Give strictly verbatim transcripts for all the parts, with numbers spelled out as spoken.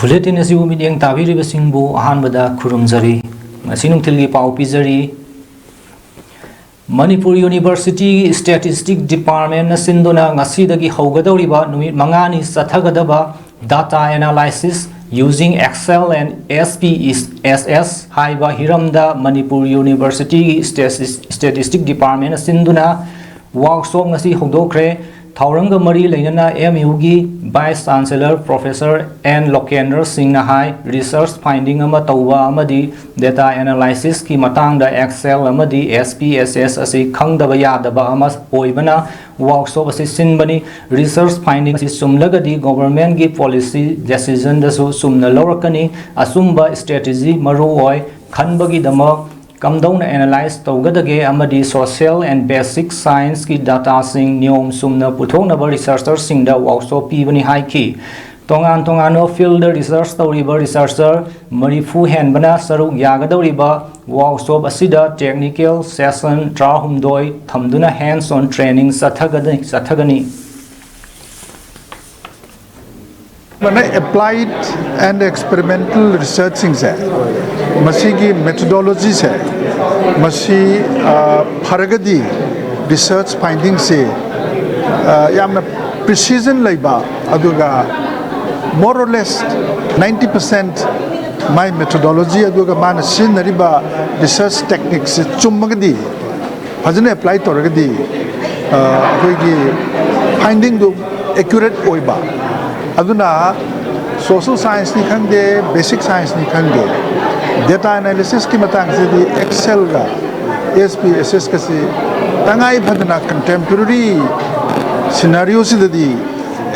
Bulletin ꯑꯁꯤꯕꯨ ꯃꯤꯠꯌꯦꯡ ꯇꯥꯕꯤꯔꯤꯕꯁꯤꯡꯕꯨ ꯑꯍꯥꯟꯕꯗ ꯈꯨꯔꯨꯝꯖꯔꯤ꯫ ꯉꯁꯤ ꯅꯨꯡꯊꯤꯜꯒꯤ ꯄꯥꯎ ꯄꯤꯖꯔꯤ꯫ ꯃꯅꯤꯄꯨꯔ ꯌꯨꯅꯤꯚꯔꯁꯤꯇꯤꯒꯤ ꯁ꯭ꯇꯦꯇꯤꯁꯇꯤꯛ ꯗꯤꯄꯥꯔꯠꯃꯦꯟꯅ ꯁꯤꯟꯗꯨꯅ ꯉꯁꯤꯗꯒꯤ ꯍꯧꯒꯗꯧꯔꯤꯕ ꯅꯨꯃꯤꯠ ꯃꯉꯥꯅꯤ ꯆꯠꯊꯒꯗꯕ Data Analysis Using Excel and S P S S ꯍꯥꯏꯕ ꯍꯤꯔꯝꯗ ꯃꯅꯤꯄꯨꯔ ꯌꯨꯅꯤꯚꯔꯁꯤꯇꯤꯒꯤ ꯁ꯭ꯇꯦꯇꯤꯁꯇꯤꯛ ꯗꯤꯄꯥꯔꯠꯃꯦꯟꯅ ꯁꯤꯟꯗꯨꯅ ꯋꯥꯔꯛꯁꯣꯞ ꯉꯁꯤ ꯍꯧꯗꯣꯛꯈ꯭ꯔꯦ꯫ ꯊꯧꯔꯝꯒ ꯃꯔꯤ ꯂꯩꯅꯅ M U ꯒꯤ Vice Chancellor Professor N ꯂꯣꯀꯦꯟꯗ꯭ꯔ ꯁꯤꯡꯅ ꯍꯥꯏ, ꯔꯤꯁꯔꯁ ꯐꯥꯏꯟꯗꯤꯡ ꯑꯃ ꯇꯧꯕ ꯑꯃꯗꯤ ꯗꯦꯇꯥ ꯑꯦꯅꯥꯂꯥꯏꯁꯤꯁꯀꯤ ꯃꯇꯥꯡꯗ Excel ꯑꯃꯗꯤ S P S S ꯑꯁꯤ ꯈꯪꯗꯕ ꯌꯥꯗꯕ ꯑꯃ ꯑꯣꯏꯕꯅ, ꯋꯥꯔꯛꯁꯣꯞ ꯑꯁꯤ ꯁꯤꯟꯕꯅꯤ꯫ ꯔꯤꯁꯔꯁ ꯐꯥꯏꯟꯗꯤꯡ ꯑꯁꯤ ꯆꯨꯝꯂꯒꯗꯤ ꯒꯣꯚꯔꯟꯃꯦꯟꯠꯀꯤ ꯄꯣꯂꯤꯁꯤ ꯗꯦꯁꯤꯖꯟꯗꯁꯨ ꯆꯨꯝꯅ ꯂꯧꯔꯛꯀꯅꯤ꯫ ꯑꯆꯨꯝꯕ ꯁ꯭ꯇ꯭ꯔꯦꯇꯦꯖꯤ ꯃꯔꯨ ꯑꯣꯏ ꯈꯟꯕꯒꯤꯗꯃꯛ ꯀꯝꯗꯧꯅ ꯑꯦꯅꯥꯂꯥꯏꯖ ꯇꯧꯒꯗꯒꯦ ꯑꯃꯗꯤ social and basic scienceꯀꯤ dataꯁꯤꯡ ꯅꯤꯌꯣꯝ ꯆꯨꯝꯅ ꯄꯨꯊꯣꯛꯅꯕ ꯔꯤꯁꯔꯆꯔꯁꯤꯡꯗ ꯋꯥꯔꯛꯁꯣꯞ ꯄꯤꯕꯅꯤ ꯍꯥꯏꯈꯤ꯫ ꯇꯣꯉꯥꯟ ꯇꯣꯉꯥꯟꯕ field research ꯇꯧꯔꯤꯕ ꯔꯤꯁꯔꯆꯔ ꯃꯔꯤꯐꯨ ꯍꯦꯟꯕꯅ ꯁꯔꯨꯛ ꯌꯥꯒꯗꯧꯔꯤꯕ ꯋꯥꯔꯛꯁꯣꯞ ꯑꯁꯤꯗ technical session ꯇꯔꯥꯍꯨꯝꯗꯣꯏ ꯊꯝꯗꯨꯅ hands on training ꯆꯠꯊꯒꯗ-, ꯆꯠꯊꯒꯅꯤ꯫ ꯃꯅ applied and experimental researchꯁꯤꯡꯁꯦ, ꯃꯁꯤꯒꯤ methodologyꯁꯦ, ꯃꯁꯤ ꯑ, ꯐꯔꯒꯗꯤ research findingꯁꯦ ꯑ, ꯌꯥꯝꯅ precision ꯂꯩꯕ, ꯑꯗꯨꯒ more or less ninety percent my methodology ꯑꯗꯨꯒ ꯃꯥꯅ ꯁꯤꯖꯤꯟꯅꯔꯤꯕ research techniquesꯁꯦ ꯆꯨꯝꯃꯒꯗꯤ, ꯐꯖꯅ apply ꯇꯧꯔꯒꯗꯤ ꯑ, ꯑꯩꯈꯣꯏꯒꯤ findingꯗꯨ accurate ꯑꯣꯏꯕ꯫ ꯑꯗꯨꯅ social scienceꯅꯤ ꯈꯪꯗꯦ, basic scienceꯅꯤ ꯈꯪꯗꯦ, data analysisꯀꯤ ꯃꯇꯥꯡꯁꯤꯗꯤ Excelꯒ S P S Sꯒꯁꯤ ꯇꯉꯥꯏ ꯐꯗꯅ contemporary scenarioꯁꯤꯗꯗꯤ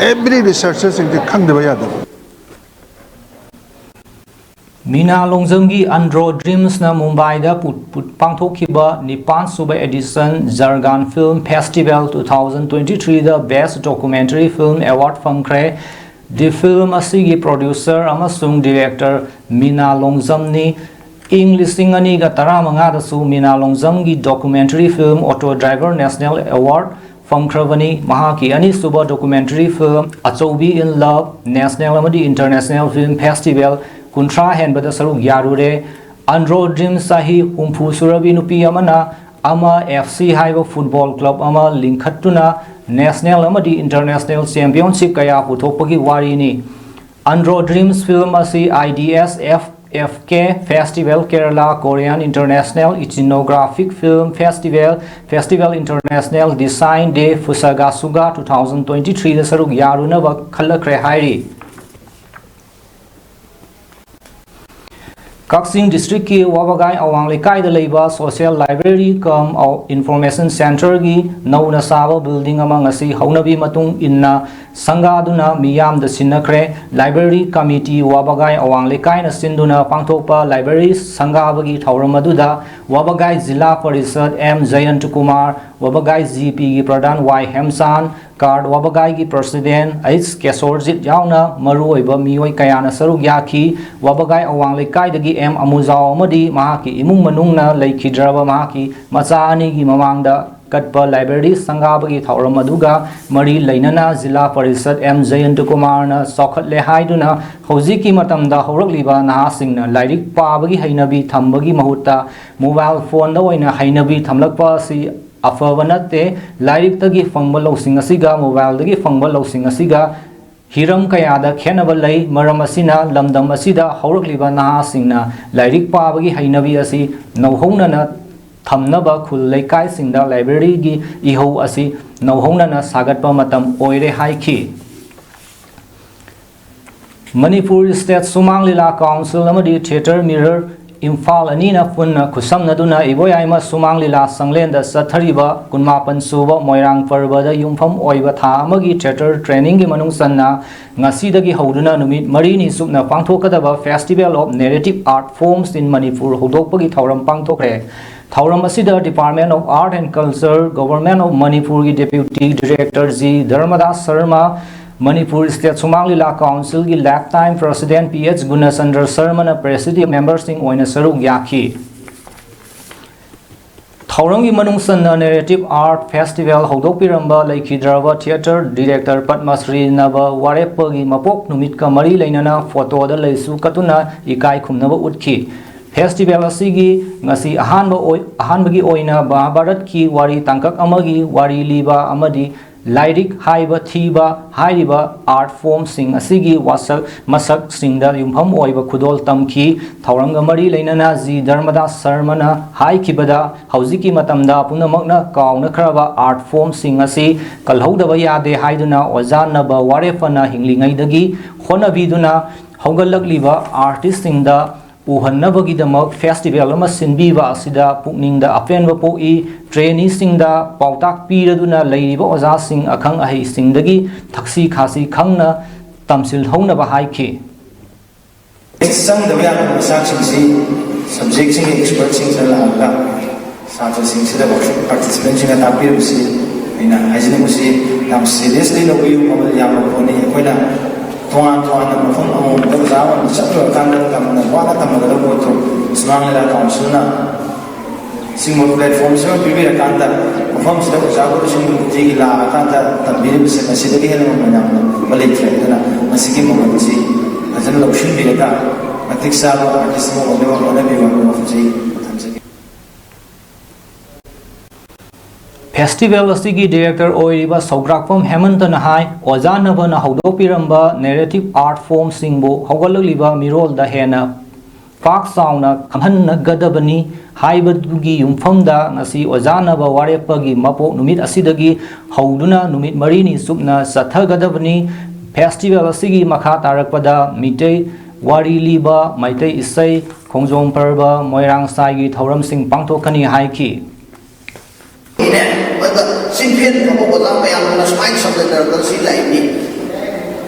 every researcherꯁꯤꯡꯁꯦ ꯈꯪꯗꯕ ꯌꯥꯗꯕ꯫ ꯃꯤꯅꯥ ꯂꯣꯡꯖꯝꯒꯤ Andro Dreamsꯅ ꯃꯨꯝꯕꯥꯏꯗ ꯄꯨ-, ꯄꯨ-, ꯄꯥꯡꯊꯣꯛꯈꯤꯕ ꯅꯤꯄꯥꯟ ꯁꯨꯕ edition Jargon Film Festival two thousand twenty threeꯗ Best Documentary Film Award ꯐꯪꯈ꯭ꯔꯦ꯫ The film ꯑꯁꯤꯒꯤ producer ꯑꯃꯁꯨꯡ director ꯃꯤꯅꯥ ꯂꯣꯡꯖꯝꯅꯤ꯫ ꯏꯪ ꯂꯤꯁꯤꯡ ꯑꯅꯤꯒ ꯇꯔꯥꯃꯉꯥꯗꯁꯨ ꯃꯤꯅꯥ ꯂꯣꯡꯖꯝꯒꯤ documentary film Auto Driver National Award ꯐꯪꯈ꯭ꯔꯕꯅꯤ꯫ ꯃꯍꯥꯛꯀꯤ ꯑꯅꯤꯁꯨꯕ documentary film ꯑꯆꯧꯕꯤ in Love national ꯑꯃꯗꯤ international film festival ꯀꯨꯟꯊ꯭ꯔꯥ ꯍꯦꯟꯕꯗ ꯁꯔꯨꯛ ꯌꯥꯔꯨꯔꯦ꯫ Andro Dreams ꯆꯍꯤ ꯍꯨꯝꯐꯨ ꯁꯨꯔꯕꯤ ꯅꯨꯄꯤ ꯑꯃꯅ ꯑꯃ F C ꯍꯥꯏꯕ football club ꯑꯃ ꯂꯤꯡꯈꯠꯇꯨꯅ national ꯑꯃꯗꯤ international championship ꯀꯌꯥ ꯄꯨꯊꯣꯛꯄꯒꯤ ꯋꯥꯔꯤꯅꯤ꯫ Andro Dreams film ꯑꯁꯤ I D S F F K Festival Kerala, Korean International Ethnographic Film Festival, Festival International Design de Fusagasuga two thousand twenty-three ꯗ ꯁꯔꯨꯛ ꯌꯥꯔꯨꯅꯕ ꯈꯜꯂꯛꯈ꯭ꯔꯦ ꯍꯥꯏꯔꯤ꯫ ꯀꯛꯆꯤꯡ district ꯀꯤ ꯋꯥꯕꯒꯥꯏ ꯑꯋꯥꯡ ꯂꯩꯀꯥꯏꯗ ꯂꯩꯕ social library cum information centre ꯒꯤ ꯅꯧꯅ ꯁꯥꯕ building ꯑꯃ ꯉꯁꯤ ꯍꯧꯅꯕꯤ ꯃꯇꯨꯡ ꯏꯟꯅ ꯁꯪꯒꯥꯗꯨꯅ ꯃꯤꯌꯥꯝꯗ ꯁꯤꯟꯅꯈ꯭ꯔꯦ꯫ Library committee ꯋꯥꯕꯒꯥꯏ ꯑꯋꯥꯡ ꯂꯩꯀꯥꯏꯅ ꯁꯤꯟꯗꯨꯅ ꯄꯥꯡꯊꯣꯛꯄ library ꯁꯪꯒꯥꯕꯒꯤ ꯊꯧꯔꯝ ꯑꯗꯨꯗ ꯋꯥꯕꯒꯥꯏ ꯖꯤꯂꯥ ꯄꯔꯤꯁꯗ M ꯖꯌꯟꯇ ꯀꯨꯃꯥꯔ, ꯋꯥꯕꯒꯥꯏ G P ꯒꯤ ꯄ꯭ꯔꯙꯥꯟ ꯋꯥꯏ ꯍꯦꯝꯆꯥꯟ, ꯀꯥꯔꯠ ꯋꯥꯕꯒꯥꯏꯒꯤ president H ꯀꯦꯁꯣꯔꯖꯤꯠ ꯌꯥꯎꯅ ꯃꯔꯨꯑꯣꯏꯕ ꯃꯤꯑꯣꯏ ꯀꯌꯥꯅ ꯁꯔꯨꯛ ꯌꯥꯈꯤ꯫ ꯋꯥꯕꯒꯥꯏ ꯑꯋꯥꯡ ꯂꯩꯀꯥꯏꯗꯒꯤ M ꯑꯃꯨꯖꯥꯎ ꯑꯃꯗꯤ ꯃꯍꯥꯛꯀꯤ ꯏꯃꯨꯡ ꯃꯅꯨꯡꯅ ꯂꯩꯈꯤꯗ꯭ꯔꯕ ꯃꯍꯥꯛꯀꯤ ꯃꯆꯥ ꯑꯅꯤꯒꯤ ꯃꯃꯥꯡꯗ ꯀꯠꯄ library ꯁꯪꯒꯥꯕꯒꯤ ꯊꯧꯔꯝ ꯑꯗꯨꯒ ꯃꯔꯤ ꯂꯩꯅꯅ ꯖꯤꯂꯥ ꯄꯔꯤꯁꯗ M ꯖꯌꯟꯇ ꯀꯨꯃꯥꯔꯅ ꯆꯥꯎꯈꯠꯂꯦ ꯍꯥꯏꯗꯨꯅ ꯍꯧꯖꯤꯛꯀꯤ ꯃꯇꯝꯗ ꯍꯧꯔꯛꯂꯤꯕ ꯅꯍꯥꯁꯤꯡꯅ ꯂꯥꯏꯔꯤꯛ ꯄꯥꯕꯒꯤ ꯍꯩꯅꯕꯤ ꯊꯝꯕꯒꯤ ꯃꯍꯨꯠꯇ mobile phone ꯗ ꯑꯣꯏꯅ ꯍꯩꯅꯕꯤ ꯊꯝꯂꯛꯄ ꯑꯁꯤ ꯑꯐꯕ ꯅꯠꯇꯦ꯫ ꯂꯥꯏꯔꯤꯛꯇꯒꯤ ꯐꯪꯕ ꯂꯧꯁꯤꯡ ꯑꯁꯤꯒ mobile ꯗꯒꯤ ꯐꯪꯕ ꯂꯧꯁꯤꯡ ꯑꯁꯤꯒ ꯍꯤꯔꯝ ꯀꯌꯥꯗ ꯈꯦꯠꯅꯕ ꯂꯩ꯫ ꯃꯔꯝ ꯑꯁꯤꯅ ꯂꯝꯗꯝ ꯑꯁꯤꯗ ꯍꯧꯔꯛꯂꯤꯕ ꯅꯍꯥꯁꯤꯡꯅ ꯂꯥꯏꯔꯤꯛ ꯄꯥꯕꯒꯤ ꯍꯩꯅꯕꯤ ꯑꯁꯤ ꯅꯧꯍꯧꯅꯅ ꯊꯝꯅꯕ ꯈꯨꯜ ꯂꯩꯀꯥꯏꯁꯤꯡꯗ library ꯒꯤ ꯏꯍꯧ ꯑꯁꯤ ꯅꯧꯍꯧꯅꯅ ꯁꯥꯒꯠꯄ ꯃꯇꯝ ꯑꯣꯏꯔꯦ ꯍꯥꯏꯈꯤ꯫ ꯃꯅꯤꯄꯨꯔ State ꯁꯨꯃꯥꯡ ꯂꯤꯂꯥ Council ꯑꯃꯗꯤ Theatre Mirror ꯏꯝꯐꯥꯜ ꯑꯅꯤꯅ ꯄꯨꯟꯅ ꯈꯨꯠꯁꯝꯅꯗꯨꯅ ꯏꯕꯣꯌꯥꯏꯃ ꯁꯨꯃꯥꯡ ꯂꯤꯂꯥ ꯁꯪꯂꯦꯟꯗ ꯆꯠꯊꯔꯤꯕ ꯀꯨꯟꯃꯥꯄꯟ ꯁꯨꯕ ꯃꯣꯏꯔꯥꯡ ꯄꯔꯕꯗ ꯌꯨꯝꯐꯝ ꯑꯣꯏꯕ ꯊꯥ ꯑꯃꯒꯤ theatre training ꯒꯤ ꯃꯅꯨꯡ ꯆꯟꯅ ꯉꯁꯤꯗꯒꯤ ꯍꯧꯗꯨꯅ ꯅꯨꯃꯤꯠ ꯃꯔꯤꯅꯤ ꯆꯨꯞꯅ ꯄꯥꯡꯊꯣꯛꯀꯗꯕ Festival of Narrative Art Forms in Manipur ꯍꯧꯗꯣꯛꯄꯒꯤ ꯊꯧꯔꯝ ꯄꯥꯡꯊꯣꯛꯈ꯭ꯔꯦ꯫ ꯊꯧꯔꯝ ꯑꯁꯤꯗ Department of Art and Culture, Government of ꯃꯅꯤꯄꯨꯔꯒꯤ Deputy Director G ꯙꯔꯃꯗꯥꯁ Sharma, Manipur State ꯁꯨꯃꯥꯡ ꯂꯤꯂꯥ Council ꯒꯤ lifetime President P H ꯒꯨꯅꯆꯟꯗ꯭ꯔ ꯁꯔꯃꯅ presiding member ꯁꯤꯡ ꯑꯣꯏꯅ ꯁꯔꯨꯛ ꯌꯥꯈꯤ꯫ ꯊꯧꯔꯝꯒꯤ ꯃꯅꯨꯡ ꯆꯟꯅ Narrative Art Festival ꯍꯧꯗꯣꯛꯄꯤꯔꯝꯕ ꯂꯩꯈꯤꯗ꯭ꯔꯕ theatre director ꯄꯗꯃꯁ꯭ꯔꯤ ꯅꯕ ꯋꯥꯔꯦꯞꯄꯒꯤ ꯃꯄꯣꯛ ꯅꯨꯃꯤꯠꯀ ꯃꯔꯤ ꯂꯩꯅꯅ photoꯗ ꯂꯩꯁꯨ ꯀꯠꯇꯨꯅ ꯏꯀꯥꯏ ꯈꯨꯝꯅꯕ ꯎꯠꯈꯤ꯫ Festival ꯑꯁꯤꯒꯤ ꯉꯁꯤ ꯑꯍꯥꯟꯕ ꯑꯣꯏ-, ꯑꯍꯥꯟꯕꯒꯤ ꯑꯣꯏꯅ ꯃꯍꯥꯚꯥꯔꯠꯀꯤ ꯋꯥꯔꯤ ꯇꯥꯡꯀꯛ ꯑꯃꯒꯤ ꯋꯥꯔꯤ ꯂꯤꯕ ꯑꯃꯗꯤ ꯂꯥꯏꯔꯤꯛ ꯍꯥꯏꯕ ꯊꯤꯕ ꯍꯥꯏꯔꯤꯕ art formꯁꯤꯡ ꯑꯁꯤꯒꯤ ꯋꯥꯁꯛ ꯃꯁꯛꯁꯤꯡꯗ ꯌꯨꯝꯐꯝ ꯑꯣꯏꯕ ꯈꯨꯗꯣꯜ ꯇꯝꯈꯤ꯫ ꯊꯧꯔꯝꯒ ꯃꯔꯤ ꯂꯩꯅꯅ ꯖꯤ ꯙꯔꯃꯗꯥꯁ ꯁꯔꯃꯅ ꯍꯥꯏꯈꯤꯕꯗ, ꯍꯧꯖꯤꯛꯀꯤ ꯃꯇꯝꯗ ꯄꯨꯝꯅꯃꯛꯅ ꯀꯥꯎꯅꯈ꯭ꯔꯕ art formꯁꯤꯡ ꯑꯁꯤ ꯀꯜꯍꯧꯗꯕ ꯌꯥꯗꯦ ꯍꯥꯏꯗꯨꯅ ꯑꯣꯖꯥ ꯅꯕ ꯋꯥꯔꯦꯞꯄꯅ ꯍꯤꯡꯂꯤꯉꯩꯗꯒꯤ ꯍꯣꯠꯅꯕꯤꯗꯨꯅ ꯍꯧꯒꯠꯂꯛꯂꯤꯕ artistꯁꯤꯡꯗ ꯎꯍꯟꯅꯕꯒꯤꯗꯃꯛ festival ꯑꯃ ꯁꯤꯟꯕꯤꯕ ꯑꯁꯤꯗ ꯄꯨꯛꯅꯤꯡꯗ ꯑꯄꯦꯟꯕ ꯄꯣꯛꯏ꯫ Traineeꯁꯤꯡꯗ ꯄꯥꯎꯇꯥꯛ ꯄꯤꯔꯗꯨꯅ ꯂꯩꯔꯤꯕ ꯑꯣꯖꯥꯁꯤꯡ, ꯑꯈꯪ ꯑꯍꯩꯁꯤꯡꯗꯒꯤ ꯊꯛꯁꯤ ꯈꯥꯁꯤ ꯈꯪꯅ ꯇꯝꯁꯤꯜꯍꯧꯅꯕ ꯍꯥꯏꯈꯤ꯫ ꯆꯪꯗꯕ ꯌꯥꯗꯕ ꯃꯆꯥꯛꯁꯤꯡꯁꯤ subjectꯁꯤꯡꯒꯤ expertꯁꯤꯡꯁꯤꯅ ꯂꯥꯛꯑꯒ ꯁꯥꯇ꯭ꯔꯁꯤꯡꯁꯤꯗ, workshop participantꯁꯤꯡꯅ ꯇꯥꯛꯄꯤꯔꯤꯕꯁꯤ ꯑꯩꯅ ꯍꯥꯏꯖꯅꯤꯡꯕꯁꯤ ꯌꯥꯝ seriously ꯂꯧꯕꯤꯌꯨ, ꯃꯃꯜ ꯌꯥꯝꯕ ꯄꯣꯠꯅꯤ꯫ ꯑꯩꯈꯣꯏꯅ ꯇꯣꯉꯥꯟ ꯇꯣꯉꯥꯟꯅ ꯃꯐꯝ ꯑꯃꯃꯝꯗ ꯑꯣꯖꯥ ꯑꯃꯃꯝ ꯆꯠꯂꯨꯔꯀꯥꯟꯗ ꯇꯝꯅ ꯋꯥꯅ ꯇꯝꯒꯗꯕ ꯄꯣꯠꯇꯣ ꯁꯨꯃꯥꯡ ꯂꯤꯂꯥ councilꯅ ꯁꯤꯒꯨꯝꯕ platformꯁꯤꯃ ꯄꯤꯕꯤꯔꯀꯥꯟꯗ ꯃꯐꯝꯁꯤꯗ ꯑꯣꯖꯥ ꯒꯨꯔꯨꯁꯤꯡ ꯅꯨꯡꯇꯤꯒꯤ ꯂꯥꯛꯑꯀꯥꯟꯗ ꯇꯝꯕꯤꯔꯤꯕꯁꯦ ꯃꯁꯤꯗꯒꯤ ꯍꯦꯟꯅ ꯃꯃꯜ ꯌꯥꯝꯅ ꯂꯩꯇ꯭ꯔꯦ꯫ ꯑꯗꯨꯅ ꯃꯁꯤꯒꯤ ꯃꯃꯜꯁꯤ ꯐꯖꯅ ꯂꯧꯁꯤꯟꯕꯤꯔꯒ ꯃꯇꯤꯛ ꯆꯥꯕ artist ꯑꯃ ꯑꯣꯏꯅꯕ ꯍꯣꯠꯅꯕꯤꯌꯨ ꯍꯥꯏꯕ ꯋꯥꯐꯝꯁꯤ ꯊꯝꯖꯒꯦ꯫ Festival ꯑꯁꯤꯒꯤ director ꯑꯣꯏꯔꯤꯕ ꯁꯧꯒ꯭ꯔꯥꯛꯄꯝ ꯍꯦꯃꯟꯇꯅ ꯍꯥꯏ, ꯑꯣꯖꯥ ꯅꯕꯅ ꯍꯧꯗꯣꯛꯄꯤꯔꯝꯕ narrative art formꯁꯤꯡꯕꯨ ꯍꯧꯒꯠꯂꯛꯂꯤꯕ ꯃꯤꯔꯣꯜꯗ ꯍꯦꯟꯅ ꯄꯥꯛ ꯆꯥꯎꯅ ꯈꯪꯍꯟꯅꯒꯗꯕꯅꯤ ꯍꯥꯏꯕꯗꯨꯒꯤ ꯌꯨꯝꯐꯝꯗ ꯉꯁꯤ ꯑꯣꯖꯥ ꯅꯕ ꯋꯥꯔꯦꯞꯄꯒꯤ ꯃꯄꯣꯛ ꯅꯨꯃꯤꯠ ꯑꯁꯤꯗꯒꯤ ꯍꯧꯗꯨꯅ ꯅꯨꯃꯤꯠ ꯃꯔꯤꯅꯤ ꯆꯨꯞꯅ ꯆꯠꯊꯒꯗꯕꯅꯤ꯫ Festival ꯑꯁꯤꯒꯤ ꯃꯈꯥ ꯇꯥꯔꯛꯄꯗ ꯃꯤꯇꯩ ꯋꯥꯔꯤ ꯂꯤꯕ, ꯃꯩꯇꯩ ꯏꯁꯩ, ꯈꯣꯡꯖꯣꯝ ꯄꯔꯕ, ꯃꯣꯏꯔꯥꯡ ꯁꯥꯏꯒꯤ ꯊꯧꯔꯝꯁꯤꯡ ꯄꯥꯡꯊꯣꯛꯀꯅꯤ ꯍꯥꯏꯈꯤ꯫ ꯏꯅꯦ, ꯑꯗ ꯆꯤꯡꯐꯦꯟ ꯐꯝꯕ ꯑꯣꯖꯥ ꯃꯌꯥꯝꯅ ꯁꯨꯃꯥꯏꯅ ꯁꯝꯖꯟꯅꯔꯛꯇꯅ ꯁꯤ ꯂꯥꯛꯏꯅꯤ꯫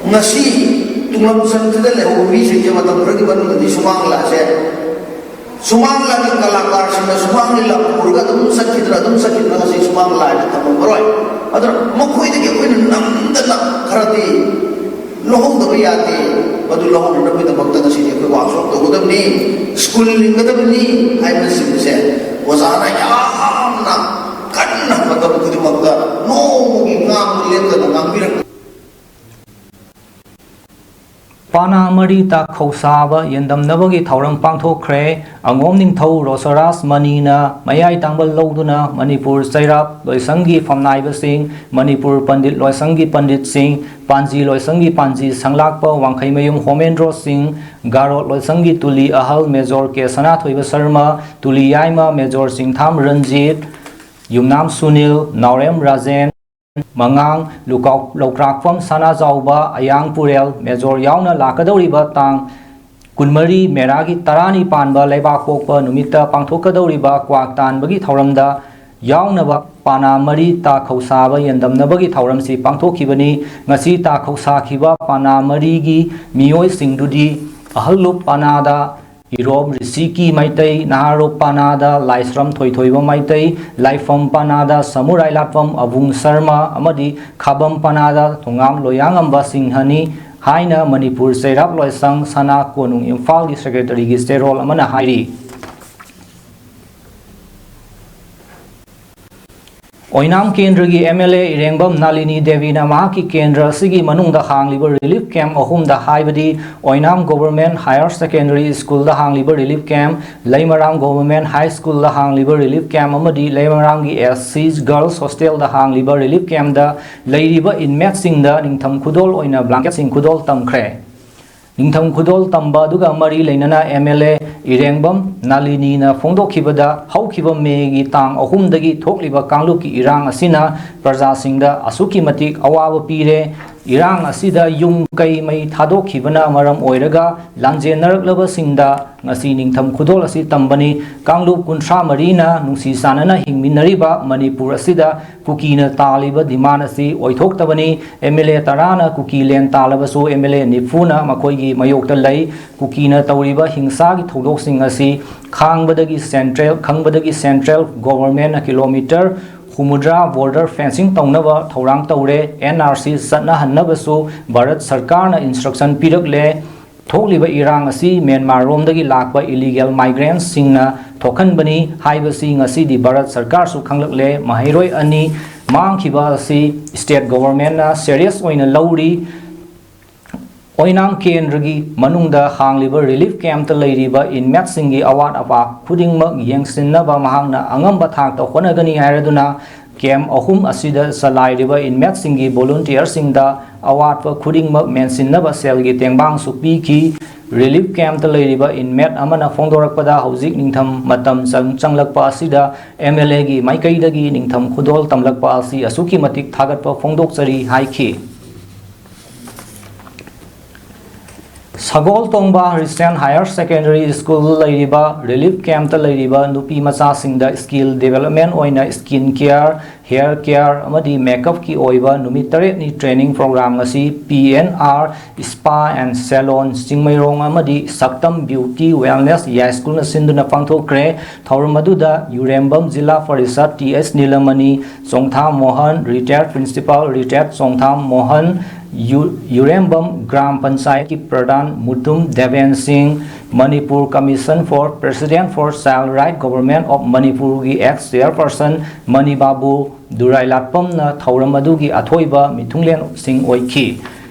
ꯉꯁꯤ ꯇꯨꯡꯂꯝꯆꯠꯇꯨꯗ ꯂꯩꯍꯧꯕ ꯃꯤꯁꯤꯡꯁꯦ ꯃꯇꯝ ꯈꯔꯒꯤ ꯃꯅꯨꯡꯗꯗꯤ ꯁꯨꯃꯥꯡ ꯂꯤꯂꯥꯁꯦ, ꯁꯨꯃꯥꯡ ꯂꯤꯂꯥꯒꯤ ꯀꯂꯥꯀꯥꯔꯁꯤꯡꯅ ꯁꯨꯃꯥꯡ ꯂꯤꯂꯥ ꯄꯨꯔꯒ ꯑꯗꯨꯝ ꯆꯠꯈꯤꯗꯅ, ꯑꯗꯨꯝ ꯆꯠꯈꯤꯗꯅ ꯉꯁꯤ ꯁꯨꯃꯥꯡ ꯂꯤꯂꯥ ꯍꯥꯏꯅ ꯊꯝꯃꯝꯃꯔꯣꯏ꯫ ꯑꯗꯨꯅ ꯃꯈꯣꯏꯗꯒꯤ ꯑꯩꯈꯣꯏꯅ ꯅꯝꯗꯅ ꯈꯔꯗꯤ ꯂꯧꯍꯧꯗꯕ ꯌꯥꯗꯦ꯫ ꯃꯗꯨ ꯂꯧꯍꯧꯅꯅꯕꯒꯤꯗꯃꯛꯇ ꯉꯁꯤꯗꯤ ꯑꯩꯈꯣꯏ workshop ꯇꯧꯒꯗꯕꯅꯤ, school ꯂꯤꯡꯒꯗꯕꯅꯤ ꯍꯥꯏꯕꯅꯆꯤꯡꯕꯁꯦ ꯑꯣꯖꯥꯅ ꯌꯥꯝꯅ ꯀꯟꯅ ꯃꯇꯝ ꯈꯨꯗꯤꯡꯃꯛꯇ ꯅꯣꯡꯃꯒꯤ ꯉꯥꯡꯕ ꯂꯦꯞꯇꯅ ꯉꯥꯡꯕꯤꯔꯛꯄ꯫ ꯄꯥꯅꯥ ꯃꯔꯤ ꯇꯥ ꯈꯧꯁꯥꯕ ꯌꯦꯟꯗꯝꯅꯕꯒꯤ ꯊꯧꯔꯝ ꯄꯥꯡꯊꯣꯛꯈ꯭ꯔꯦ꯫ ꯑꯉꯣꯝ ꯅꯤꯡꯊꯧ ꯔꯣꯁꯔꯥꯖ ꯃꯅꯤꯅ ꯃꯌꯥꯏ ꯇꯥꯡꯕ ꯂꯧꯗꯨꯅ ꯃꯅꯤꯄꯨꯔ ꯆꯩꯔꯥꯛ ꯂꯣꯏꯁꯪꯒꯤ ꯐꯝꯅꯥꯏꯕꯁꯤꯡ, ꯃꯅꯤꯄꯨꯔ ꯄꯟꯗꯤꯠ ꯂꯣꯏꯁꯪꯒꯤ ꯄꯟꯗꯤꯠꯁꯤꯡ, ꯄꯥꯟꯖꯤ ꯂꯣꯏꯁꯪꯒꯤ ꯄꯥꯟꯖꯤ ꯁꯪꯂꯥꯛꯄ ꯋꯥꯡꯈꯩꯃꯌꯨꯝ ꯍꯣꯃꯦꯟꯗ꯭ꯔꯣ ꯁꯤꯡ, ꯒꯥꯔꯣꯠ ꯂꯣꯏꯁꯪꯒꯤ ꯇꯨꯂꯤ ꯑꯍꯜ ꯃꯦꯖꯣꯔ ꯀꯦ ꯁꯅꯥꯊꯣꯏꯕ ꯁꯔꯃ, ꯇꯨꯂꯤ ꯌꯥꯏꯃ ꯃꯦꯖꯣꯔ ꯆꯤꯡꯊꯥꯝ ꯔꯟꯖꯤꯠ, ꯌꯨꯝꯅꯥꯝ ꯁꯨꯅꯤꯜ, ꯅꯥꯎꯔꯦꯝ ꯔꯥꯖꯦꯟ, ꯃꯉꯥꯡ, ꯂꯨꯀꯥꯎ-, ꯂꯧꯀ꯭ꯔꯥꯛꯐꯝ ꯁꯅꯥꯖꯥꯎꯕ, ꯑꯌꯥꯡ ꯄꯨꯔꯦꯜ, ꯃꯦꯖꯣꯔ ꯌꯥꯎꯅ ꯂꯥꯛꯀꯗꯧꯔꯤꯕ ꯇꯥꯡ ꯀꯨꯟꯃꯔꯤ ꯃꯦꯔꯥꯒꯤ ꯇꯔꯥꯅꯤ ꯄꯥꯟꯕ ꯂꯩꯕꯥꯛ ꯄꯣꯛꯄ ꯅꯨꯃꯤꯠꯇ ꯄꯥꯡꯊꯣꯛꯀꯗꯧꯔꯤꯕ ꯀ꯭ꯋꯥꯛ ꯇꯥꯟꯕꯒꯤ ꯊꯧꯔꯝꯗ ꯌꯥꯎꯅꯕ ꯄꯥꯅꯥ ꯃꯔꯤ ꯇꯥ ꯈꯧꯁꯥꯕ ꯌꯦꯟꯗꯝꯅꯕꯒꯤ ꯊꯧꯔꯝꯁꯤ ꯄꯥꯡꯊꯣꯛꯈꯤꯕꯅꯤ꯫ ꯉꯁꯤ ꯇꯥ ꯈꯧꯁꯥꯈꯤꯕ ꯄꯥꯅꯥ ꯃꯔꯤꯒꯤ ꯃꯤꯑꯣꯏꯁꯤꯡꯗꯨꯗꯤ ꯑꯍꯜꯂꯨꯞ ꯄꯥꯅꯥꯗ ꯏꯔꯣꯝ ꯔꯤꯁꯤꯀꯤ ꯃꯩꯇꯩ, ꯅꯍꯥꯔꯣꯞ ꯄꯥꯅꯥꯗ ꯂꯥꯏꯁ꯭ꯔꯝ ꯊꯣꯏꯊꯣꯏꯕ ꯃꯩꯇꯩ, ꯂꯥꯏꯐꯝ ꯄꯥꯅꯥꯗ ꯁꯃꯨꯔꯥꯏ ꯂꯥꯠꯐꯝ ꯑꯕꯨꯡ ꯁꯔꯃ ꯑꯃꯗꯤ ꯈꯥꯕꯝ ꯄꯥꯅꯥꯗ ꯊꯣꯉꯥꯝ ꯂꯣꯌꯥꯉꯝꯕ ꯁꯤꯡꯍꯅꯤ ꯍꯥꯏꯅ ꯃꯅꯤꯄꯨꯔ ꯆꯩꯔꯥꯛ ꯂꯣꯏꯁꯪ ꯁꯅꯥ ꯀꯣꯅꯨꯡ ꯏꯝꯐꯥꯜꯒꯤ ꯁꯦꯀ꯭ꯔꯦꯇꯔꯤꯒꯤ ꯆꯦꯔꯣꯜ ꯑꯃꯅ ꯍꯥꯏꯔꯤ꯫ ꯑꯣꯏꯅꯥꯝ ꯀꯦꯟꯗ꯭ꯔꯒꯤ ꯑꯦꯝ ꯑꯦꯜ ꯑꯦ ꯏꯔꯦꯡꯕꯝ ꯅꯥꯂꯤꯅꯤ ꯗꯦꯕꯤꯅ ꯃꯍꯥꯛꯀꯤ ꯀꯦꯟꯗ꯭ꯔ ꯑꯁꯤꯒꯤ ꯃꯅꯨꯡꯗ ꯍꯥꯡꯂꯤꯕ ꯔꯤꯂꯤꯐ ꯀꯦꯝꯞ ꯑꯍꯨꯝꯗ ꯍꯥꯏꯕꯗꯤ ꯑꯣꯏꯅꯥꯝ ꯒꯣꯚꯔꯟꯃꯦꯟꯠ ꯍꯥꯌꯔ ꯁꯦꯀꯦꯟꯗꯔꯤ ꯁ꯭ꯀꯨꯜꯗ ꯍꯥꯡꯂꯤꯕ ꯔꯤꯂꯤꯐ ꯀꯦꯝꯞ, ꯂꯩꯃꯔꯥꯝ ꯒꯣꯚꯔꯟꯃꯦꯟꯠ ꯍꯥꯏ ꯁ꯭ꯀꯨꯜꯗ ꯍꯥꯡꯂꯤꯕ ꯔꯤꯂꯤꯐ ꯀꯦꯝꯞ ꯑꯃꯗꯤ ꯂꯩꯃꯔꯥꯝꯒꯤ ꯑꯦꯁ ꯁꯤ ꯒꯔꯜꯁ ꯍꯣꯁꯇꯦꯜꯗ ꯍꯥꯡꯂꯤꯕ ꯔꯤꯂꯤꯐ ꯀꯦꯝꯞꯇ ꯂꯩꯔꯤꯕ ꯏꯟꯃꯦꯠꯁꯤꯡꯗ ꯅꯤꯡꯊꯝ ꯈꯨꯗꯣꯜ ꯑꯣꯏꯅ ꯕ꯭ꯂꯥꯡꯀꯦꯠꯁꯤꯡ ꯈꯨꯗꯣꯜ ꯇꯝꯈ꯭ꯔꯦ꯫ ꯅꯤꯡꯊꯝ ꯈꯨꯗꯣꯜ ꯇꯝꯕ ꯑꯗꯨꯒ ꯃꯔꯤ ꯂꯩꯅꯅ ꯑꯦꯝ ꯑꯦꯜ ꯑꯦ ꯏꯔꯦꯡꯕꯝ ꯅꯥꯂꯤꯅꯤꯅ ꯐꯣꯡꯗꯣꯛꯈꯤꯕꯗ, ꯍꯧꯈꯤꯕ ꯃꯦꯒꯤ ꯇꯥꯡ ꯑꯍꯨꯝꯗꯒꯤ ꯊꯣꯛꯂꯤꯕ ꯀꯥꯡꯂꯨꯞꯀꯤ ꯏꯔꯥꯡ ꯑꯁꯤꯅ ꯄ꯭ꯔꯖꯥꯁꯤꯡꯗ ꯑꯁꯨꯛꯀꯤ ꯃꯇꯤꯛ ꯑꯋꯥꯕ ꯄꯤꯔꯦ꯫ ꯏꯔꯥꯡ ꯑꯁꯤꯗ ꯌꯨꯝ ꯀꯩ ꯃꯩ ꯊꯥꯗꯣꯛꯈꯤꯕꯅ ꯃꯔꯝ ꯑꯣꯏꯔꯒ ꯂꯥꯟꯖꯦꯟꯅꯔꯛꯂꯕꯁꯤꯡꯗ ꯉꯁꯤ ꯅꯤꯡꯊꯝ ꯈꯨꯗꯣꯜ ꯑꯁꯤ ꯇꯝꯕꯅꯤ꯫ ꯀꯥꯡꯂꯨꯞ ꯀꯨꯟꯊ꯭ꯔꯥ ꯃꯔꯤꯅ ꯅꯨꯡꯁꯤ ꯆꯥꯟꯅꯅ ꯍꯤꯡꯃꯤꯟꯅꯔꯤꯕ ꯃꯅꯤꯄꯨꯔ ꯑꯁꯤꯗ ꯀꯨꯀꯤꯅ ꯇꯥꯜꯂꯤꯕ ꯗꯤꯃꯥꯟ ꯑꯁꯤ ꯑꯣꯏꯊꯣꯛꯇꯕꯅꯤ꯫ ꯑꯦꯝ ꯑꯦꯜ ꯑꯦ ꯇꯔꯥꯅ ꯀꯨꯀꯤ ꯂꯦꯟ ꯇꯥꯜꯂꯕꯁꯨ ꯑꯦꯝ ꯑꯦꯜ ꯑꯦ ꯅꯤꯐꯨꯅ ꯃꯈꯣꯏꯒꯤ ꯃꯥꯌꯣꯛꯇ ꯂꯩ꯫ ꯀꯨꯀꯤꯅ ꯇꯧꯔꯤꯕ ꯍꯤꯡꯁꯥꯒꯤ ꯊꯧꯗꯣꯛꯁꯤꯡ ꯑꯁꯤ ꯈꯥꯡꯕꯗꯒꯤ ꯁꯦꯟꯇ꯭ꯔꯦꯜ, ꯈꯪꯕꯗꯒꯤ ꯁꯦꯟꯇ꯭ꯔꯦꯜ ꯒꯣꯚꯔꯟꯃꯦꯟꯠꯅ ꯀꯤꯂꯣꯃꯤꯇꯔ ꯍꯨꯝꯐꯨꯇꯔꯥ ꯕꯣꯔꯗꯔ ꯐꯦꯟꯁꯤꯡ ꯇꯧꯅꯕ ꯊꯧꯔꯥꯡ ꯇꯧꯔꯦ꯫ ꯑꯦꯟ ꯑꯥꯔ ꯁꯤ ꯆꯠꯅꯍꯟꯅꯕꯁꯨ ꯚꯥꯔꯠ ꯁꯔꯀꯥꯔꯅ ꯏꯟꯁꯇ꯭ꯔꯛꯁꯟ ꯄꯤꯔꯛꯂꯦ꯫ ꯊꯣꯛꯂꯤꯕ ꯏꯔꯥꯡ ꯑꯁꯤ ꯃ꯭ꯌꯥꯟꯃꯥꯔ ꯔꯣꯝꯗꯒꯤ ꯂꯥꯛꯄ ꯏꯂꯤꯒꯦꯜ ꯃꯥꯏꯒ꯭ꯔꯦꯟꯁꯤꯡꯅ ꯊꯣꯛꯍꯟꯕꯅꯤ ꯍꯥꯏꯕꯁꯤ ꯉꯁꯤꯗꯤ ꯚꯥꯔꯠ ꯁꯔꯀꯥꯔꯁꯨ ꯈꯪꯂꯛꯂꯦ꯫ ꯃꯍꯩꯔꯣꯏ ꯑꯅꯤ ꯃꯥꯡꯈꯤꯕ ꯑꯁꯤ ꯁ꯭ꯇꯦꯠ ꯒꯣꯚꯔꯟꯃꯦꯟꯠꯅ ꯁꯦꯔꯤꯌꯁ ꯑꯣꯏꯅ ꯂꯧꯔꯤ꯫ ꯑꯣꯏꯅꯥꯝ ꯀꯦꯟꯗ꯭ꯔꯒꯤ ꯃꯅꯨꯡꯗ ꯍꯥꯡꯂꯤꯕ ꯔꯤꯂꯤꯐ ꯀꯦꯝꯞꯇ ꯂꯩꯔꯤꯕ ꯏꯟꯃꯦꯠꯁꯤꯡꯒꯤ ꯑꯋꯥꯠ ꯑꯄꯥ ꯈꯨꯗꯤꯡꯃꯛ ꯌꯦꯡꯁꯤꯟꯅꯕ ꯃꯍꯥꯛꯅ ꯑꯉꯝꯕ ꯊꯥꯛꯇ ꯍꯣꯠꯅꯒꯅꯤ ꯍꯥꯏꯔꯗꯨꯅ ꯀꯦꯝꯞ ꯑꯍꯨꯝ ꯑꯁꯤꯗ ꯆꯂꯥꯏꯔꯤꯕ ꯏꯟꯃꯦꯠꯁꯤꯡꯒꯤ ꯚꯣꯂꯨꯟꯇꯤꯌꯔꯁꯤꯡꯗ ꯑꯋꯥꯠꯄ ꯈꯨꯗꯤꯡꯃꯛ ꯃꯦꯟꯁꯤꯟꯅꯕ ꯁꯦꯜꯒꯤ ꯇꯦꯡꯕꯥꯡꯁꯨ ꯄꯤꯈꯤ꯫ ꯔꯤꯂꯤꯐ ꯀꯦꯝꯞꯇ ꯂꯩꯔꯤꯕ ꯏꯟꯃꯦꯠ ꯑꯃꯅ ꯐꯣꯡꯗꯣꯔꯛꯄꯗ ꯍꯧꯖꯤꯛ ꯅꯤꯡꯊꯝ ꯃꯇꯝ ꯆꯪ-, ꯆꯪꯂꯛꯄ ꯑꯁꯤꯗ ꯑꯦꯝ ꯑꯦꯜ ꯑꯦꯒꯤ ꯃꯥꯏꯀꯩꯗꯒꯤ ꯅꯤꯡꯊꯝ ꯈꯨꯗꯣꯜ ꯇꯝꯂꯛꯄ ꯑꯁꯤ ꯑꯁꯨꯛꯀꯤ ꯃꯇꯤꯛ ꯊꯥꯒꯠꯄ ꯐꯣꯡꯗꯣꯛꯆꯔꯤ ꯍꯥꯏꯈꯤ꯫ ꯁꯒꯣꯜ ꯇꯣꯡꯕ ꯈ꯭ꯔꯤꯁꯇꯤꯌꯥꯟ ꯍꯥꯌꯔ ꯁꯦꯀꯦꯟꯗꯔꯤ ꯁ꯭ꯀꯨꯜ ꯂꯩꯔꯤꯕ ꯔꯤꯂꯤꯐ ꯀꯦꯝꯞꯇ ꯂꯩꯔꯤꯕ ꯅꯨꯄꯤ ꯃꯆꯥꯁꯤꯡꯗ ꯁ꯭ꯀꯤꯜ ꯗꯤꯕꯦꯂꯞꯃꯦꯟ ꯑꯣꯏꯅ ꯁ꯭ꯀꯤꯟ ꯀꯦꯌꯔ, ꯍꯦꯌꯔ ꯀꯦꯌꯔ ꯑꯃꯗꯤ ꯃꯦꯀꯞꯀꯤ ꯑꯣꯏꯕ ꯅꯨꯃꯤꯠ ꯇꯔꯦꯠꯅꯤ ꯇ꯭ꯔꯦꯅꯤꯡ ꯄ꯭ꯔꯣꯒ꯭ꯔꯥꯝ ꯑꯁꯤ P N R spa and salon Chingmeirong ꯑꯃꯗꯤ ꯁꯛꯇꯝ ꯕ꯭ꯌꯨꯇꯤ ꯋꯦꯜꯅꯦꯁ ꯌꯥꯏꯁ꯭ꯀꯨꯜꯅ ꯁꯤꯟꯗꯨꯅ ꯄꯥꯡꯊꯣꯛꯈ꯭ꯔꯦ꯫ ꯊꯧꯔꯝ ꯑꯗꯨꯗ ꯌꯨꯔꯦꯝꯕꯝ ꯖꯤꯂꯥ ꯄꯔꯤꯁꯗ T S Nilamani, Chongtham Mohan, retired principal retired Chongtham Mohan, ꯌꯨ-, ꯌꯨꯔꯦꯝꯕꯝ ꯒ꯭ꯔꯥꯝ ꯄꯟꯆꯥꯌꯠꯀꯤ pradhan Mutum Deben Singh, Manipur commission for president four child right government of ꯃꯅꯤꯄꯨꯔꯒꯤ ꯑꯦꯛꯁ ꯆꯦꯌꯔꯄꯔꯁꯟ ꯃꯅꯤ ꯕꯥꯕꯨ ꯗꯨꯔꯥꯏꯂꯥꯠꯄꯝꯅ ꯊꯧꯔꯝ ꯑꯗꯨꯒꯤ ꯑꯊꯣꯏꯕ ꯃꯤꯊꯨꯡꯂꯦꯟꯁꯤꯡ ꯑꯣꯏꯈꯤ꯫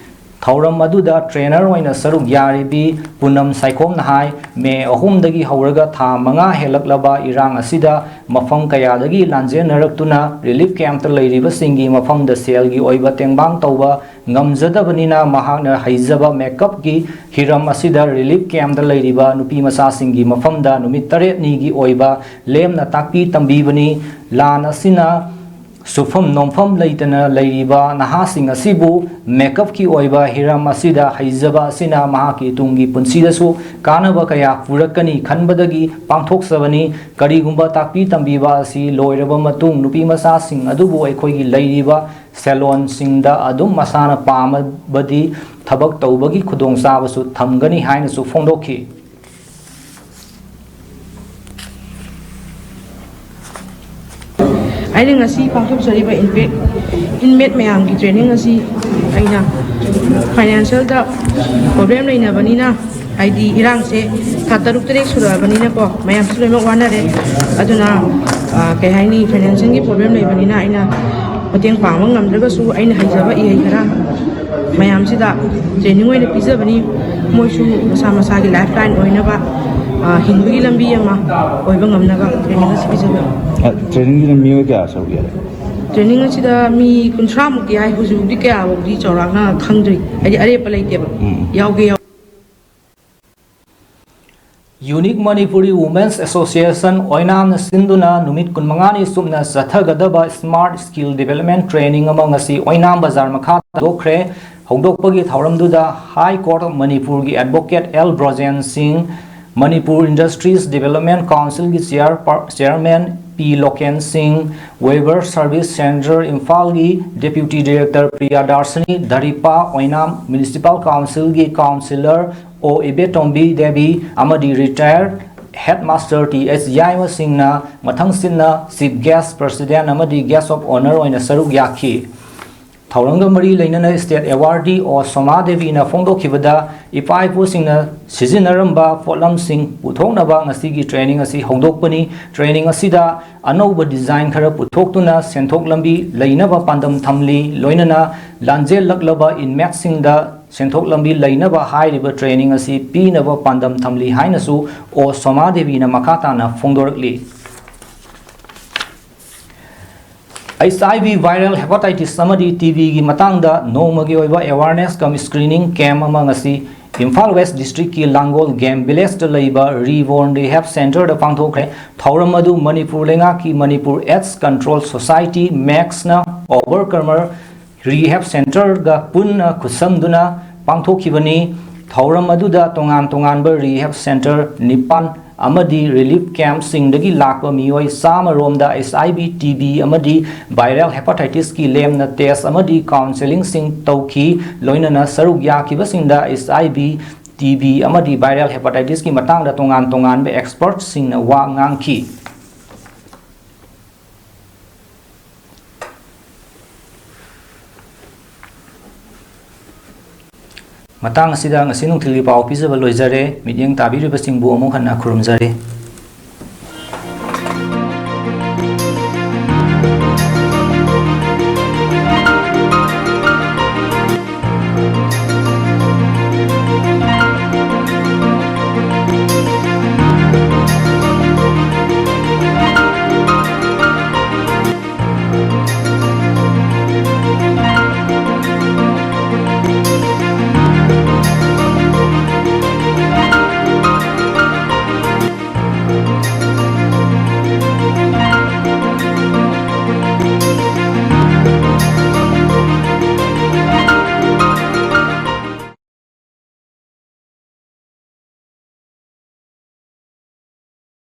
ꯊꯧꯔꯝ ꯑꯗꯨꯗ ꯇ꯭ꯔꯦꯅꯔ ꯑꯣꯏꯅ ꯁꯔꯨꯛ ꯌꯥꯔꯤꯕꯤ ꯄꯨꯅꯝ ꯁꯥꯏꯈꯣꯝꯅ ꯍꯥꯏ, ꯃꯦ ꯑꯍꯨꯝꯗꯒꯤ ꯍꯧꯔꯒ ꯊꯥ ꯃꯉꯥ ꯍꯦꯜꯂꯛꯂꯕ ꯏꯔꯥꯡ ꯑꯁꯤꯗ ꯃꯐꯝ ꯀꯌꯥꯗꯒꯤ ꯂꯥꯟꯖꯦꯟꯅꯔꯛꯇꯨꯅ ꯔꯤꯂꯤꯐ ꯀꯦꯝꯞꯇ ꯂꯩꯔꯤꯕꯁꯤꯡꯒꯤ ꯃꯐꯝꯗ ꯁꯦꯜꯒꯤ ꯑꯣꯏꯕ ꯇꯦꯡꯕꯥꯡ ꯇꯧꯕ ꯉꯝꯖꯗꯕꯅꯤꯅ ꯃꯍꯥꯛꯅ ꯍꯩꯖꯕ ꯃꯦꯀꯞꯀꯤ ꯍꯤꯔꯝ ꯑꯁꯤꯗ ꯔꯤꯂꯤꯐ ꯀꯦꯝꯞꯇ ꯂꯩꯔꯤꯕ ꯅꯨꯄꯤ ꯃꯆꯥꯁꯤꯡꯒꯤ ꯃꯐꯝꯗ ꯅꯨꯃꯤꯠ ꯇꯔꯦꯠꯅꯤꯒꯤ ꯑꯣꯏꯕ ꯂꯦꯝꯅ ꯇꯥꯛꯄꯤ ꯇꯝꯕꯤꯕꯅꯤ꯫ ꯂꯥꯟ ꯑꯁꯤꯅ ꯁꯨꯐꯝ ꯅꯣꯝꯐꯝ ꯂꯩꯇꯅ ꯂꯩꯔꯤꯕ ꯅꯍꯥꯁꯤꯡ ꯑꯁꯤꯕꯨ ꯃꯦꯀꯞꯀꯤ ꯑꯣꯏꯕ ꯍꯤꯔꯝ ꯑꯁꯤꯗ ꯍꯩꯖꯕ ꯑꯁꯤꯅ ꯃꯍꯥꯛꯀꯤ ꯇꯨꯡꯒꯤ ꯄꯨꯟꯁꯤꯗꯁꯨ ꯀꯥꯟꯅꯕ ꯀꯌꯥ ꯄꯨꯔꯛꯀꯅꯤ ꯈꯟꯕꯗꯒꯤ ꯄꯥꯡꯊꯣꯛꯆꯕꯅꯤ꯫ ꯀꯔꯤꯒꯨꯝꯕ ꯇꯥꯛꯄꯤ ꯇꯝꯕꯤꯕ ꯑꯁꯤ ꯂꯣꯏꯔꯕ ꯃꯇꯨꯡ ꯅꯨꯄꯤ ꯃꯆꯥꯁꯤꯡ ꯑꯗꯨꯕꯨ ꯑꯩꯈꯣꯏꯒꯤ ꯂꯩꯔꯤꯕ ꯁꯦꯂꯣꯟꯁꯤꯡꯗ ꯑꯗꯨꯝ ꯃꯁꯥꯅ ꯄꯥꯝꯃꯕꯗꯤ ꯊꯕꯛ ꯇꯧꯕꯒꯤ ꯈꯨꯗꯣꯡꯆꯥꯕꯁꯨ ꯊꯝꯒꯅꯤ ꯍꯥꯏꯅꯁꯨ ꯐꯣꯡꯗꯣꯛꯈꯤ꯫ ꯑꯩꯅ ꯉꯁꯤ ꯄꯥꯡꯊꯣꯛꯆꯔꯤꯕ ꯏꯟꯃꯦꯠ ꯃꯌꯥꯝꯒꯤ ꯇ꯭ꯔꯦꯅꯤꯡ ꯑꯁꯤ ꯑꯩꯅ ꯐꯥꯏꯅꯥꯟꯁꯤꯌꯦꯜꯗ ꯄ꯭ꯔꯣꯕ꯭ꯂꯦꯝ ꯂꯩꯅꯕꯅꯤꯅ, ꯍꯥꯏꯗꯤ ꯏꯔꯥꯡꯁꯦ ꯊꯥ ꯇꯔꯨꯛ ꯇꯔꯦꯠ ꯁꯨꯔꯛꯑꯕꯅꯤꯅꯀꯣ, ꯃꯌꯥꯝꯁꯨ ꯂꯣꯏꯅꯃꯛ ꯋꯥꯅꯔꯦ꯫ ꯑꯗꯨꯅ ꯀꯩ ꯍꯥꯏꯅꯤ, ꯐꯥꯏꯅꯥꯟꯁꯤꯌꯦꯜꯒꯤ ꯄ꯭ꯔꯣꯕ꯭ꯂꯦꯝ ꯂꯩꯕꯅꯤꯅ ꯑꯩꯅ ꯃꯇꯦꯡ ꯄꯥꯡꯕ ꯉꯝꯗ꯭ꯔꯒꯁꯨ ꯑꯩꯅ ꯍꯩꯖꯕ ꯏꯍꯩ ꯈꯔ ꯃꯌꯥꯝꯁꯤꯗ ꯇ꯭ꯔꯦꯅꯤꯡ ꯑꯣꯏꯅ ꯄꯤꯖꯕꯅꯤ꯫ ꯃꯣꯏꯁꯨ ꯃꯁꯥ ꯃꯁꯥꯒꯤ ꯂꯥꯏꯐ ꯂꯥꯏꯟ ꯑꯣꯏꯅꯕ, ꯍꯤꯡꯕꯒꯤ ꯂꯝꯕꯤ ꯑꯃ ꯑꯣꯏꯕ ꯉꯝꯅꯕ ꯇ꯭ꯔꯦꯅꯤꯡ ꯑꯁꯤ ꯄꯤꯖꯕꯅꯤ꯫ ꯇ꯭ꯔꯦꯅꯤꯡꯁꯤꯗ ꯃꯤꯑꯣꯏ ꯀꯌꯥ ꯁꯔꯨꯛ ꯌꯥꯏ? ꯇ꯭ꯔꯦꯅꯤꯡ ꯑꯁꯤꯗ ꯃꯤ ꯀꯨꯟꯊ꯭ꯔꯥꯃꯨꯛꯇꯤ ꯍꯥꯏ, ꯍꯧꯖꯤꯛ ꯍꯧꯖꯤꯛ ꯀꯌꯥꯐꯧꯗꯤ ꯆꯥꯎꯔꯥꯛꯅ ꯈꯪꯗ꯭ꯔꯤ, ꯍꯥꯏꯗꯤ ꯑꯔꯦꯞꯄ ꯂꯩꯇꯦꯕ꯫ ꯌꯥꯎꯒꯦ ꯌꯥꯎ Unique Manipuri Women's Association ꯑꯣꯏꯅꯥꯝꯅ ꯁꯤꯟꯗꯨꯅ ꯅꯨꯃꯤꯠ ꯀꯨꯟꯃꯉꯥꯅꯤ ꯆꯨꯞꯅ ꯆꯠꯊꯒꯗꯕ Smart Skill Development Training ꯑꯃ ꯉꯁꯤ ꯑꯣꯏꯅꯥꯝ ꯕꯖꯥꯔ ꯃꯈꯥꯗ ꯍꯧꯗꯣꯛꯈ꯭ꯔꯦ꯫ ꯍꯧꯗꯣꯛꯄꯒꯤ ꯊꯧꯔꯝꯗꯨꯗ High Court of Manipurꯒꯤ Advocate L Brojen ꯁꯤꯡ, Manipur Industries Development Councilꯒꯤ Chair Chairman P local ꯁꯤꯡ, Weber Service Centre ꯏꯝꯐꯥꯜꯒꯤ Deputy Director ꯄ꯭ꯔꯤꯌꯥꯗꯥꯔꯁꯤꯅꯤ ꯙꯔꯤꯄꯥ, ꯑꯣꯏꯅꯥꯝ Municipal Councilꯒꯤ Councillor ꯑꯣ ꯏꯕꯦꯇꯣꯝꯕꯤ ꯗꯦꯕꯤ ꯑꯃꯗꯤ Retired Headmaster T H ꯌꯥꯏꯃꯁꯤꯡꯅ ꯃꯊꯪꯁꯤꯠꯅ Chief Guest, President ꯑꯃꯗꯤ Guest of Honour ꯑꯣꯏꯅ ꯁꯔꯨꯛ ꯌꯥꯈꯤ꯫ ꯊꯧꯔꯝꯒ ꯃꯔꯤ ꯂꯩꯅꯅ State Awardee ꯑꯣ ꯁꯣꯃꯥ ꯗꯦꯕꯤꯅ ꯐꯣꯡꯗꯣꯛꯈꯤꯕꯗ, ꯏꯄꯥ ꯏꯄꯨꯁꯤꯡꯅ ꯁꯤꯖꯤꯟꯅꯔꯝꯕ ꯄꯣꯠꯂꯝꯁꯤꯡ ꯄꯨꯊꯣꯛꯅꯕ ꯉꯁꯤꯒꯤ training ꯑꯁꯤ ꯍꯧꯗꯣꯛꯄꯅꯤ꯫ Training ꯑꯁꯤꯗ ꯑꯅꯧꯕ design ꯈꯔ ꯄꯨꯊꯣꯛꯇꯨꯅ ꯁꯦꯟꯊꯣꯛ ꯂꯝꯕꯤ ꯂꯩꯅꯕ ꯄꯥꯟꯗꯝ ꯊꯝꯂꯤ꯫ ꯂꯣꯏꯅꯅ ꯂꯥꯟꯖꯦꯜꯂꯛꯂꯕ inmateꯁꯤꯡꯗ ꯁꯦꯟꯊꯣꯛ ꯂꯝꯕꯤ ꯂꯩꯅꯕ ꯍꯥꯏꯔꯤꯕ training ꯑꯁꯤ ꯄꯤꯅꯕ ꯄꯥꯟꯗꯝ ꯊꯝꯂꯤ ꯍꯥꯏꯅꯁꯨ ꯑꯣ ꯁꯣꯃꯥ ꯗꯦꯕꯤꯅ ꯃꯈꯥ ꯇꯥꯅ ꯐꯣꯡꯗꯣꯔꯛꯂꯤ꯫ H I V viral hepatitis ꯑꯃꯗꯤ T Bꯒꯤ ꯃꯇꯥꯡꯗ ꯅꯣꯡꯃꯒꯤ ꯑꯣꯏꯕ awareness cum screening camp ꯑꯃ ꯉꯁꯤ ꯏꯝꯐꯥꯜ West Districtꯀꯤ ꯂꯥꯡꯒꯣꯜ Game Villageꯇ ꯂꯩꯕ Reborn Rehab Centreꯗ ꯄꯥꯡꯊꯣꯛꯈ꯭ꯔꯦ꯫ ꯊꯧꯔꯝ ꯑꯗꯨ ꯃꯅꯤꯄꯨꯔ ꯂꯩꯉꯥꯛꯀꯤ Manipur AIDS Control Society, MACSꯅ Overcomer Rehab Centreꯒ ꯄꯨꯟꯅ ꯈꯨꯠꯁꯝꯗꯨꯅ ꯄꯥꯡꯊꯣꯛꯈꯤꯕꯅꯤ꯫ ꯊꯧꯔꯝ ꯑꯗꯨꯗ ꯇꯣꯉꯥꯟ ꯇꯣꯉꯥꯟꯕ rehab centre ꯅꯤꯄꯥꯟ ꯑꯃꯗꯤ relief campꯁꯤꯡꯗꯒꯤ ꯂꯥꯛꯄ ꯃꯤꯑꯣꯏ ꯆꯥꯝꯃ ꯔꯣꯝꯗ H I V, T B ꯑꯃꯗꯤ viral hepatitisꯀꯤ ꯂꯦꯝꯅ test ꯑꯃꯗꯤ counsellingꯁꯤꯡ ꯇꯧꯈꯤ꯫ ꯂꯣꯏꯅꯅ ꯁꯔꯨꯛ ꯌꯥꯈꯤꯕꯁꯤꯡꯗ H I V, T B ꯑꯃꯗꯤ viral hepatitisꯀꯤ ꯃꯇꯥꯡꯗ ꯇꯣꯉꯥꯟ ꯇꯣꯉꯥꯟꯕ expertꯁꯤꯡꯅ ꯋꯥ ꯉꯥꯡꯈꯤ꯫ ꯃꯇꯥꯡ ꯑꯁꯤꯗ ꯉꯁꯤ ꯅꯨꯡꯊꯤꯜꯒꯤ ꯄꯥꯎ ꯄꯤꯖꯕ ꯂꯣꯏꯖꯔꯦ꯫ ꯃꯤꯠꯌꯦꯡ ꯇꯥꯕꯤꯔꯤꯕꯁꯤꯡꯕꯨ ꯑꯃꯨꯛ ꯍꯟꯅ ꯈꯨꯔꯨꯝꯖꯔꯤ꯫